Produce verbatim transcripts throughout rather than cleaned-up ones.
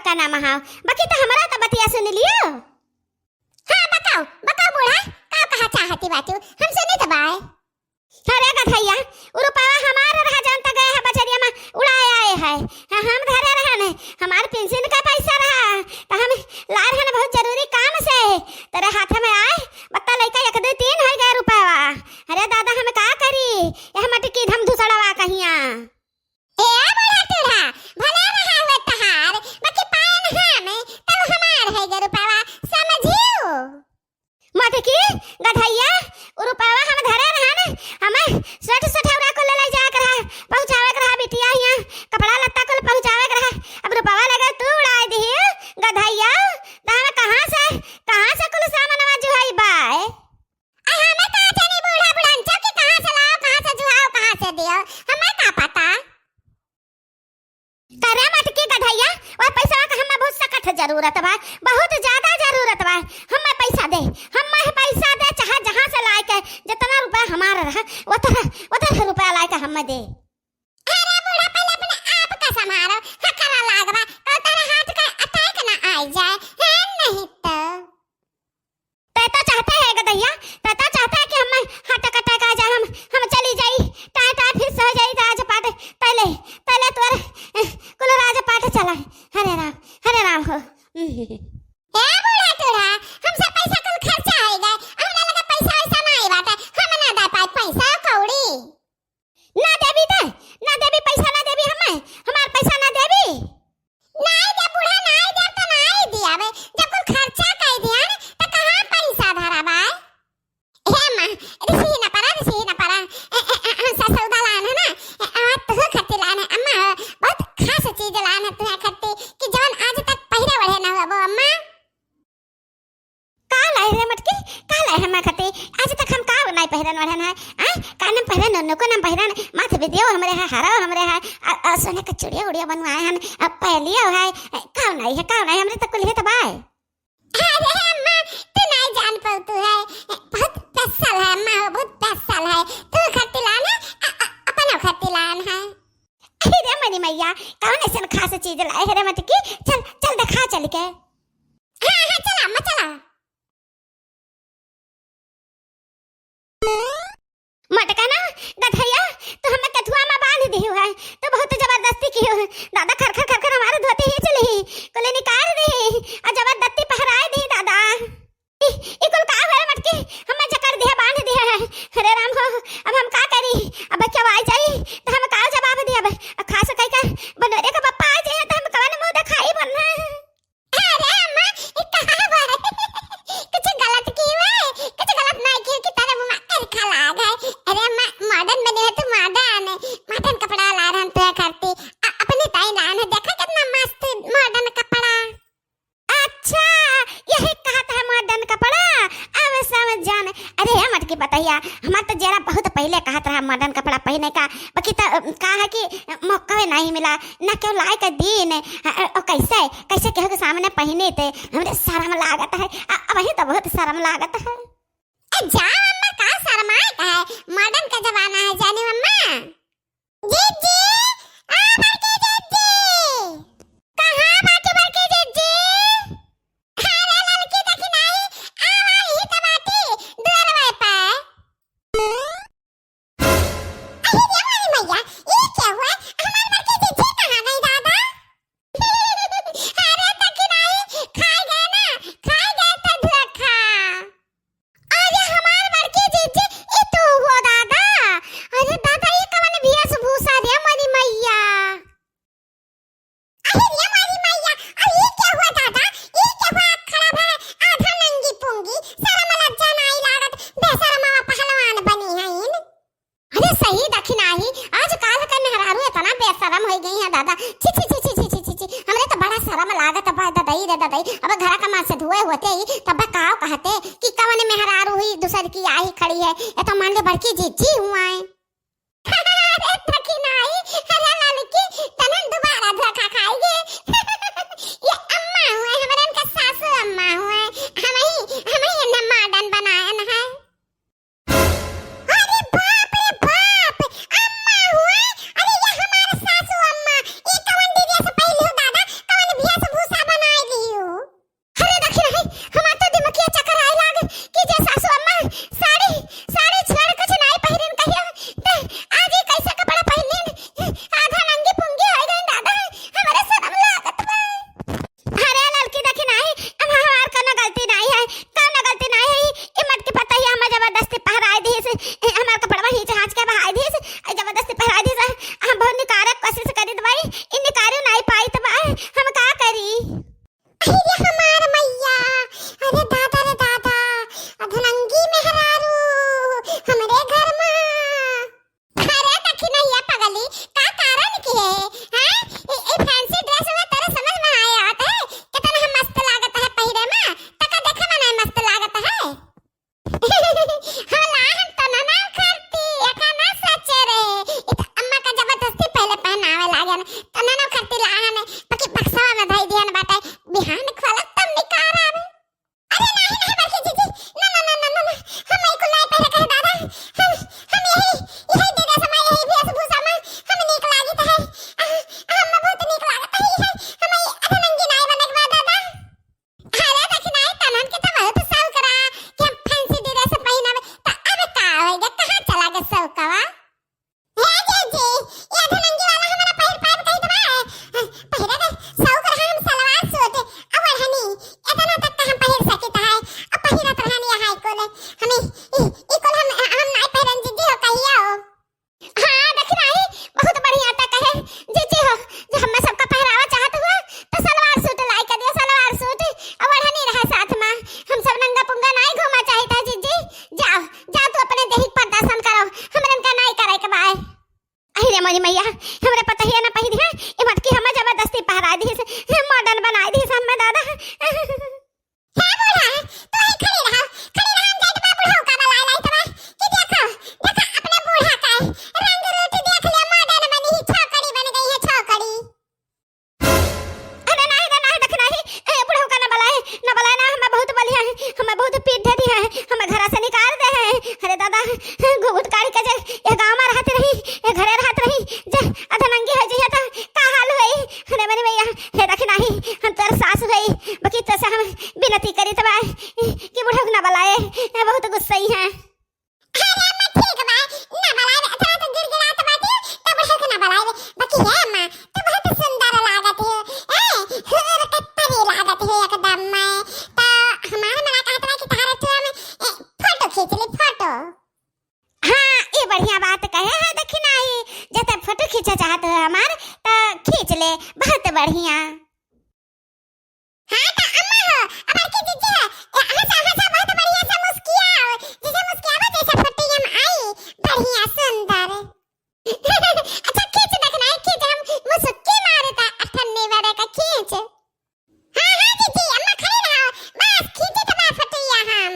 का नाम हाव, बाकी त हमरा त बतिया सुन लियो। हाँ, बताओ, बताओ बूढ़ा, का कहा चाहती बाटू? हम सुनी त बाय। अरे गधैया, उ रुपया हमार रहा, जौन त गए है बजरिया में उड़ाए आए है। हाँ, हम धरे रहन, हमार पेंशन का पैसा रहा, त हम लाए रहन बहुत जरूरी काम से, तेरे हाथ में आए, बता लइका एक दो तीन हो गए रुपया। अरे दादा, हम का करी, यह मटकी धम धुसड़वा कहिया। ए बूढ़ा टूढ़ा, भले रहा हुए तहार, बाकी पायन हम, तब हमार है गे रुपवा, समझियो? मटकी, गधैया, उ रुपवा हम धरे रहन, हमें सेठ सेठौरा को ले, ले जाए के रहा, पहुँचावे के रहा बिटिया हियाँ, कपड़ा लत्ता को पहुँचावे के रहा। अब रुपवा लगे तू उड़ाए दिही, गधैया, त हम कहाँ से, कहाँ से कुल सामानवा जुहाई बाय? आ, हमें का जानी बूढ़ा बुढ़ान सब के कहाँ से लाओ, कहाँ से जुआओ, कहाँ से दियो, हमें का पता। करे मटकी गधैया, वह पैसा का हमें बहुत सख्त जरूरत बा, बहुत ज्यादा जरूरत बा। हमें पैसा दे, हमें पैसा दे, चाहे जहाँ से लाए के, जितना रुपया हमारा रहा, उतना, उतना रुपया लाए के हमें दे। अरे बूढ़ा, पहले अपने आप का संभालो, हकरा लागवा, तो तेरे हाथ का अटैक ना आ जाए, है नहीं तो। तै तो चाहते है गदहिया, तै तो चाहते है कि हम हाथ कटा का जा, हम, हम चली जाई, टाय टाय फिर सो जाई राजपाट, तैले, तैले तोर, अ, कुल राजपाट चला। हरे राम, हरे राम हो। ए बूढ़ा टूढ़ा, हमसे पैसा कुल खर्चा होई गए, हमरा लगे पैसा वैसा नहीं बाटे, हम ना दे पाए पैसा कौड़ी। ना देबी त, ना देबी, पैसा ना देबी हमें, हमार पैसा ना देबी। नाई दे बूढ़ा, नाई दे त नाई दियावे, जब कुल खर्चा कई दिया न, त कहाँ पैसा धरा बाय? हे माँ, रिसी न परा, रिसी न परा। ए, ए, ए, हम ससुदा लान है ना, ए, आ, तू खत्ती लान है, अम्मा हो, बहुत खास चीज लान है तू खत्ती, कि जवन आज तक पहिरे ओढ़े ना हुआ वो अम्मा। का लाए रे मटकी, का लाए हमार खातिर? आज तक हम का नाई पहिरन ओढ़न है, आय? कान में पहिरन, नुको नाम पहिरन, माथे बिंदियो हमरे है, हारो हमरे है, आ, आ, सोने का चूड़िया उड़िया बनवाए हन, आ, पहलियो है, ए, का नाई है, का नाई, हमरे तो कुल है तो बाय। अरे अम्मा, तू नाई जान पाऊ तू है, बहुत special है अम्मा हो, बहुत special है, तू खातिर लान है, आ, आ, अपनो खातिर लान है। अरे रे मनी मैया, कौन ऐसन खास चीज लाए है रे मटकी? चल, चल देखा चल के। हाँ, हाँ, चला, अम्मा, चला। मटका ना, गधैया, तू हमें कथुआ में बांध दिहु है, तू बहुत जबरदस्ती किहु है। दादा खर खर खर खर हमारे धोती ही चली ही, कुल निकाल दी, और जबरदस्ती पहराए दी दादा। ई, ई कुल का है रे मटकी, हमें जकड़ दिया, बांध दिया है। अरे राम हो, अब हम का करी? अब क्या आ जाई, तो हम का जवाब दी? अब खास कई का बनोरे का पप्पा आ जाए, तो हम कवन मुंह दिखाई बनना? अरे अम्मा, ई कहाँ बा? कुछ गलत की बा? कुछ गलत ना की कि तारे मुंह में करखा लाग है। अरे अम्मा, modern बने हो तू, modern। Modern कपड़ा ला रहन तू करती। अ-, अपनी ताई लान है, देखा कितना मस्त modern कपड़ा। अच्छा, यही कहत है modern कपड़ा, अब समझ जान। अरे हे मटकी पतहिया, हमार तो जेरा बहुत पहले कहत रहा modern कपड़ा पहने का, बाकी त, अ, का है कि मौका नहीं मिला, ना क्यों लाए के दिन, अ, अ, कैसे, कैसे केहू के सामने पहने थे, हमरे शर्म लागत है, अ, अबही तो बहुत शर्म लागत है। ए, जा अम्मा, का शर्माए का है, modern का जमाना है, जाने अम्मा। जीजी, आ बड़की जीजी, कहाँ बाटी बड़की जीजी? अरे ललकी देखी नाही, आवा ही त बाटी दुआरवे पे। अरे रे मोरी मैया, ई क्या हुआ? हमार बड़की जीजी कहाँ गई दादा? अरे देखी नाही, खाए गए ना, खाए गए तो धोखा। अरे हमार बड़की जीजी, ई तू हो दादा? अरे दादा, ई कवन वेशभूषा रे मोरी मैया? अरे रे मोरी मैया, अरे ई क्या हुआ दादा? ई क्या हुआ खड़ा भा आधा नंगी पुंगी, शर्म लज्जा नाई लागत, बेशरमवा पहलवान बनी हईन। अरे सही देखी नाही, आजकाल के मेहरारू इतना बेशरम हो गई है दादा। छी, छी, छी। हमरे तो बड़ा शर्म लागत बा ददई रे ददई। अब घर का माँ से धुए होते ही तब काव कहते कि कवन मेहरारू हुई दूसर की आई खड़ी है, ये तो मान ले बड़की जीजी हुआ है। अरे देखी नाही, अरे ललकी, तनन दोबारा धोखा खाएगी। ये अम्मा हुए, हमरे इनका सासू अम्मा हुए, हम ही, हम ही इन्हें modern बनाए न है। अरे बाप रे बाप, अम्मा हुए, अरे ये हमार सासू अम्मा, ये कवन dress पहनले हो दादा, कवन वेशभूषा हे दखिनही, हम तोर सास हई, बकी तोसे हम बिनती करित बा कि बुढ़ऊ के ना बलाए, बहुत गुस्सई है। अरे अम्मा ठीक बा, ना बलाए, इतना तो गिड़गिड़ात बाटी, तो बुढ़ऊ के ना बलाए। बकी हे अम्मा, तू बहुत सुंदर लागत हो, ए, हुर के परी लागत हो एकदम में। तो हमार मना कहत बा कि तहार तू हम, ए, फोटो खींच ली, फोटो। हाँ, ये बढ़िया बात कहे है दखिनही, जब फोटो खींचे चाहत हो हमार, तो खींच ले, बहुत बढ़िया। हाँ, तो अम्मा हो, अब की जीजी है, ए, हंसा, हंसा, बहुत बढ़िया से मुस्कियाओ, जैसे मुस्कियावा जैसे फोटो हम आई, बढ़िया, सुंदर। अच्छा, खींच दखिनही, खींच, हम मुसुक्की मारता, अठन्नी बड़े का खींच। हाँ, हाँ, जीजी, अम्मा खड़ी रहो। बस, खींचत बा फोटोया हम।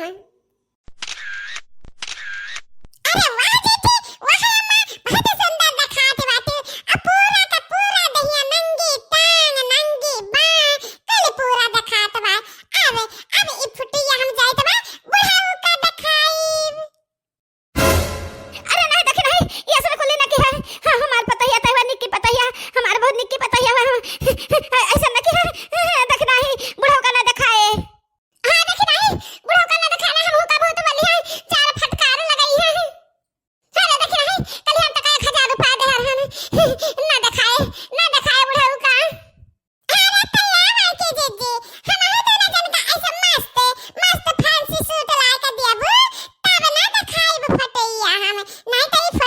अरे वाह, जीजी, वाह, अम्मा, बहुत सुंदर देखात बाटे। अब पूरा का पूरा दहिया नंगी टांग, नंगी बांह, कुल पूरा देखात बा। अब, अब ई फोटोया हम जाइत बा, बुढ़ऊ का देखाइब। अरे नहीं, दखिनही, ये सब कुली ना की है। हाँ, हमार पतोहिया तैवा निक्की पतोहिया, हमार बहुत निक्की पतोहिया हुआ। ऐसा ना की है, दखिनही, बुढ़ऊ का ना देखाए। हाँ, दखिनही, बुढ़ऊ का ना देखाए, हम का बहुत बलिया, चार फटकार लगाई है। अरे दखिनही, कल हम तक एक हजार रुपया दे हर हम, ना देखाए, ना देखाए बुढ़ऊ का। अरे तैयार है के जीजी, हमहू दोनों जन का ऐसे मस्त, मस्त fancy suit ला के देबू, तब ना देखाइब फोटोया हम, नहीं तो ई